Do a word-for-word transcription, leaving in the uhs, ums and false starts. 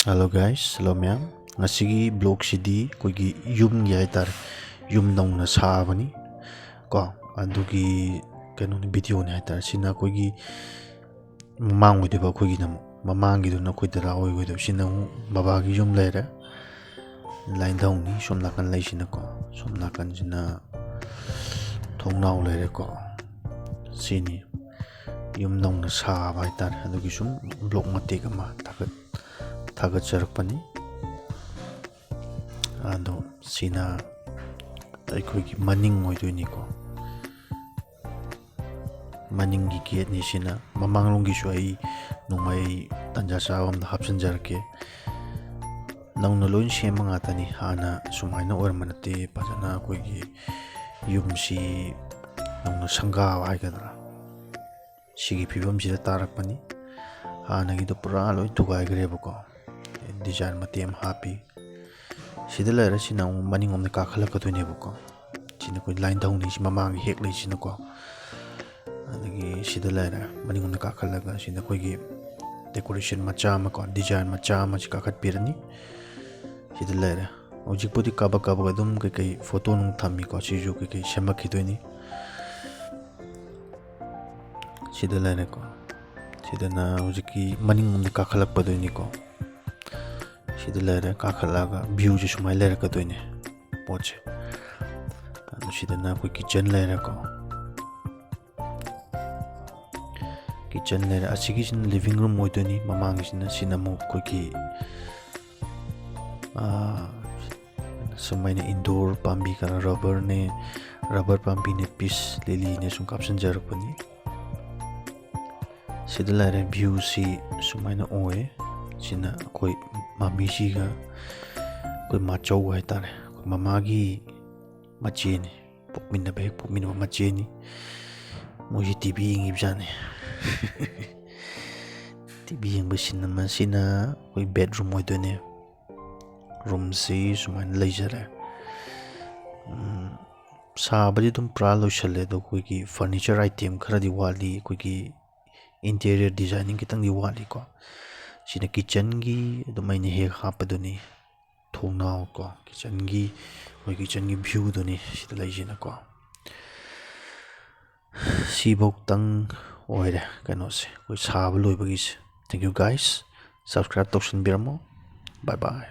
Hello guys, hello ꯃꯌꯥꯝ꯫ ꯉꯁꯤꯒꯤ vlogꯁꯤꯗꯤ ꯑꯩꯈꯣꯏꯒꯤ ꯌꯨꯝꯒꯤ ꯍꯥꯏꯇꯥꯔꯦ, ꯌꯨꯝ ꯅꯧꯅ ꯁꯥꯕꯅꯤ ꯀꯣ, ꯑꯗꯨꯒꯤ ꯀꯩꯅꯣꯅꯤ, videoꯅꯤ ꯍꯥꯏꯇꯥꯔꯦ꯫ ꯁꯤꯅ ꯑꯩꯈꯣꯏꯒꯤ ꯃꯃꯥꯡ ꯑꯣꯏꯗꯣꯏꯕ, ꯑꯩꯈꯣꯏꯒꯤꯅ ꯑꯃꯨꯛ ꯃꯃꯥꯡꯒꯤꯗꯨꯅ ꯑꯩꯈꯣꯏ ꯗꯗꯥ ꯍꯣꯏ ꯑꯣꯏꯗꯣꯏꯕ꯫ ꯁꯤꯅ ꯑꯃꯨꯛ ꯕꯕꯥꯒꯤ ꯌꯨꯝ ꯂꯩꯔꯦ, ꯂꯥꯏꯟꯙꯧꯅꯤ꯫ ꯁꯣꯝ ꯅꯥꯀꯟ ꯂꯩꯁꯤꯅꯀꯣ, ꯁꯣꯝ ꯅꯥꯀꯟꯁꯤꯅ ꯊꯣꯡꯅꯥꯎ ꯂꯩꯔꯦꯀꯣ꯫ ꯁꯤꯅꯤ ꯌꯨꯝ ꯅꯧꯅ ꯁꯥꯕ ꯍꯥꯏꯇꯥꯔꯦ, ꯑꯗꯨꯒꯤ ꯁꯨꯝ vlog ꯃꯇꯦꯛ ꯑꯃ ꯊꯥꯒꯠ ꯊꯥꯒꯠꯆꯔꯛꯄꯅꯤ꯫ ꯑꯗꯣ ꯁꯤꯅ ꯑꯩꯈꯣꯏꯒꯤ ꯃꯅꯤꯡ ꯑꯣꯏꯗꯣꯏꯅꯤꯀꯣ꯫ ꯃꯅꯤꯡꯒꯤ gateꯅꯤ ꯁꯤꯅ꯫ ꯃꯃꯥꯡꯂꯣꯝꯒꯤꯁꯨ ꯑꯩ ꯅꯣꯡꯃꯩ ꯇꯟꯖꯥ ꯆꯥꯕ ꯑꯝꯗ ꯍꯥꯞꯆꯤꯟꯖꯔꯛꯀꯦ꯫ ꯅꯧꯅ ꯂꯣꯏ ꯁꯦꯝꯕ ꯉꯥꯛꯇꯅꯤ, ꯍꯥꯟꯅ ꯁꯨꯃꯥꯏꯅ ꯑꯣꯏꯔꯝꯕ ꯅꯠꯇꯦ꯫ ꯐꯖꯅ ꯑꯩꯈꯣꯏꯒꯤ ꯌꯨꯝꯁꯤ ꯅꯧꯅ ꯁꯪꯒꯥꯕ ꯍꯥꯏꯒꯗ꯭ꯔꯥ, ꯁꯤꯒꯤ ꯐꯤꯕꯝꯁꯤꯗ ꯇꯥꯔꯛꯄꯅꯤ꯫ ꯍꯥꯟꯅꯒꯤꯗꯣ ꯄꯨꯔꯥ ꯂꯣꯏ ꯊꯨꯒꯥꯏꯈ꯭ꯔꯦꯕꯀꯣ, design ꯃꯇꯦꯛ ꯑꯃ ꯍꯥꯞꯄꯤ꯫ ꯁꯤꯗ ꯂꯩꯔꯦ, ꯁꯤꯅ ꯑꯃꯨꯛ ꯃꯅꯤꯡꯂꯣꯝꯗ ꯀꯥꯈꯠꯂꯛꯀꯗꯣꯏꯅꯦꯕꯀꯣ꯫ ꯁꯤꯅ ꯑꯩꯈꯣꯏ ꯂꯥꯏꯟꯙꯧꯅꯤ, ꯁꯤ ꯃꯃꯥꯡꯒꯤ ꯍꯦꯛ ꯂꯩꯁꯤꯅꯀꯣ꯫ ꯑꯗꯒꯤ ꯁꯤꯗ ꯂꯩꯔꯦ, ꯃꯅꯤꯡꯂꯣꯝꯗ ꯀꯥꯈꯠꯂꯒ ꯁꯤꯗ ꯑꯩꯈꯣꯏꯒꯤ decoration ꯃꯆꯥ ꯑꯃꯀꯣ, design ꯃꯆꯥ ꯑꯃ ꯁꯤ ꯀꯥꯈꯠꯄꯤꯔꯅꯤ꯫ ꯁꯤꯗ ꯂꯩꯔꯦ꯫ ꯍꯧꯖꯤꯛꯄꯨꯗꯤ ꯀꯥꯕꯛ ꯀꯥꯕꯛ ꯑꯗꯨꯝ ꯀꯩꯀꯩ photo ꯅꯨꯡ ꯊꯝꯃꯤꯀꯣ, ꯁꯤꯁꯨ ꯀꯩꯀꯩ ꯁꯦꯝꯃꯛꯈꯤꯗꯣꯏꯅꯤ꯫ ꯁꯤꯗ ꯂꯩꯔꯦꯀꯣ꯫ ꯁꯤꯗꯅ ꯍꯧꯖꯤꯛꯀꯤ ꯃꯅꯤꯡꯂꯣꯝꯗ ꯀꯥꯈꯠꯂꯛꯄꯗꯣꯏꯅꯤꯀꯣ꯫ ꯁꯤꯗ ꯂꯩꯔꯦ, ꯀꯥꯈꯠꯂꯛꯑꯒ viewꯁꯦ ꯁꯨꯃꯥꯏꯅ ꯂꯩꯔꯛꯀꯗꯣꯏꯅꯦ ꯄꯣꯠꯁꯦ꯫ ꯑꯗꯨ ꯁꯤꯗꯅ ꯑꯩꯈꯣꯏ kitchen ꯂꯩꯔꯦꯀꯣ꯫ Kitchen ꯂꯩꯔꯦ꯫ ꯑꯁꯤꯒꯤꯁꯤꯅ living room ꯑꯣꯏꯗꯣꯏꯅꯤ꯫ ꯃꯃꯥꯡꯒꯤꯁꯤꯅ, ꯁꯤꯅ ꯑꯃꯨꯛ ꯑꯩꯈꯣꯏꯒꯤ, ꯑꯥ, ꯁꯨꯃꯥꯏꯅ indoor ꯄꯥꯝꯕꯤ ꯈꯔ, rubberꯅꯦ, rubber ꯄꯥꯝꯕꯤꯅꯦ, peace lilyꯅꯦ, ꯁꯨꯝ ꯀꯥꯞꯁꯤꯟꯖꯔꯛꯄꯅꯤ꯫ ꯁꯤꯗ ꯂꯩꯔꯦ, viewꯁꯤ ꯁꯨꯃꯥꯏꯅ ꯑꯣꯏ꯫ ꯁꯤꯅ ꯑꯩꯈꯣꯏ ꯃꯃꯤꯁꯤꯒ ꯑꯩꯈꯣꯏ ꯃꯥꯆꯧ ꯍꯥꯏꯇꯥꯔꯦ, ꯑꯩꯈꯣꯏ ꯃꯃꯥꯒꯤ ꯃꯆꯦꯅꯤ, ꯄꯣꯛꯃꯤꯟꯅꯕ ꯍꯦꯛ ꯄꯣꯛꯃꯤꯟꯅꯕ ꯃꯆꯦꯅꯤ꯫ ꯃꯣꯏꯁꯤ TV ꯌꯦꯡꯉꯤꯕꯖꯥꯠꯅꯤ꯫ TV ꯌꯦꯡꯕ scene ꯑꯃ꯫ ꯁꯤꯅ ꯑꯩꯈꯣꯏ bedroom ꯑꯣꯏꯗꯣꯏꯅꯦ꯫ Roomꯁꯤ ꯁꯨꯃꯥꯏꯅ ꯂꯩꯖꯔꯦ꯫ ꯎꯝ, ꯁꯥꯕꯗꯤ ꯑꯗꯨꯝ ꯄꯨꯔꯥ ꯂꯣꯏꯁꯜꯂꯦ, ꯑꯗꯣ ꯑꯩꯈꯣꯏꯒꯤ furniture item ꯈꯔꯗꯤ ꯋꯥꯠꯂꯤ꯫ ꯑꯩꯈꯣꯏꯒꯤ interior designing ꯈꯤꯇꯪꯗꯤ ꯋꯥꯠꯂꯤꯀꯣ꯫ ꯁꯤꯅ ꯀꯤꯠꯆꯟꯒꯤ ꯑꯗꯨꯝ ꯑꯩꯅ ꯍꯦꯛ ꯍꯥꯞꯄꯗꯨꯅꯤ꯫ ꯊꯣꯡꯅꯥꯎ ꯀꯣ, ꯀꯤꯠꯆꯟꯒꯤ, ꯑꯩꯈꯣꯏ ꯀꯤꯠꯆꯟꯒꯤ ꯚ꯭ꯌꯨꯗꯨꯅꯤ ꯁꯤꯗ ꯂꯩꯁꯤꯅꯀꯣ꯫ ꯁꯤꯐꯧꯇꯪ ꯑꯣꯏꯔꯦ ꯀꯩꯅꯣꯁꯦ, ꯑꯩꯈꯣꯏ ꯁꯥꯕ ꯂꯣꯏꯕꯒꯤꯁꯦ꯫ Thank you guys, subscribe ꯇꯧꯁꯟꯕꯤꯔꯝꯃꯣ꯫ Bye bye꯫